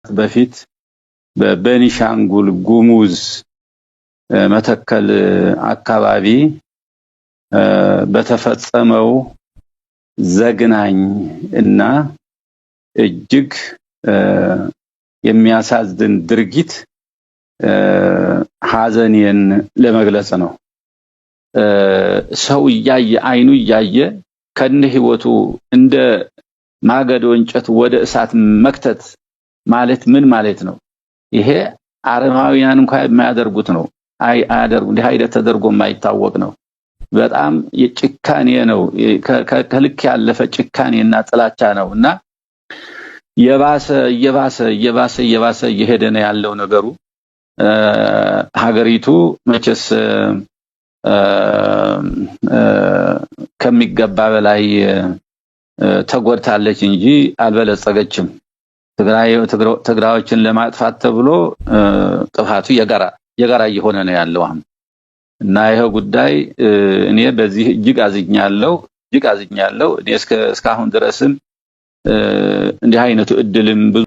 በፊት በቤኒሻንጉል ጉሙዝ መተከል አካባቢ በተፈጸመው ዘግናኝ እና እጅግ የሚያሳዝን ድርጊት ሐዘኔን ለመግለጽ ነው። ሰው እያየ፣ አይኑ እያየ ከነ ህይወቱ እንደ ማገዶ እንጨት ወደ እሳት መክተት ማለት ምን ማለት ነው? ይሄ አረማውያን እንኳን የማያደርጉት ነው። አያደርጉ፣ እንዲህ አይነት ተደርጎ የማይታወቅ ነው። በጣም የጭካኔ ነው። ከልክ ያለፈ ጭካኔና ጥላቻ ነው እና የባሰ እየባሰ እየባሰ እየባሰ እየሄደ ነው ያለው ነገሩ። ሀገሪቱ መቼስ ከሚገባ በላይ ተጎድታለች እንጂ አልበለጸገችም። ትግራዮችን ለማጥፋት ተብሎ ጥፋቱ የጋራ የጋራ እየሆነ ነው ያለው አሁን። እና ይሄ ጉዳይ እኔ በዚህ እጅግ አዝኛለሁ፣ እጅግ አዝኛለሁ። እኔ እስካሁን ድረስም እንዲህ አይነቱ እድልም ብዙ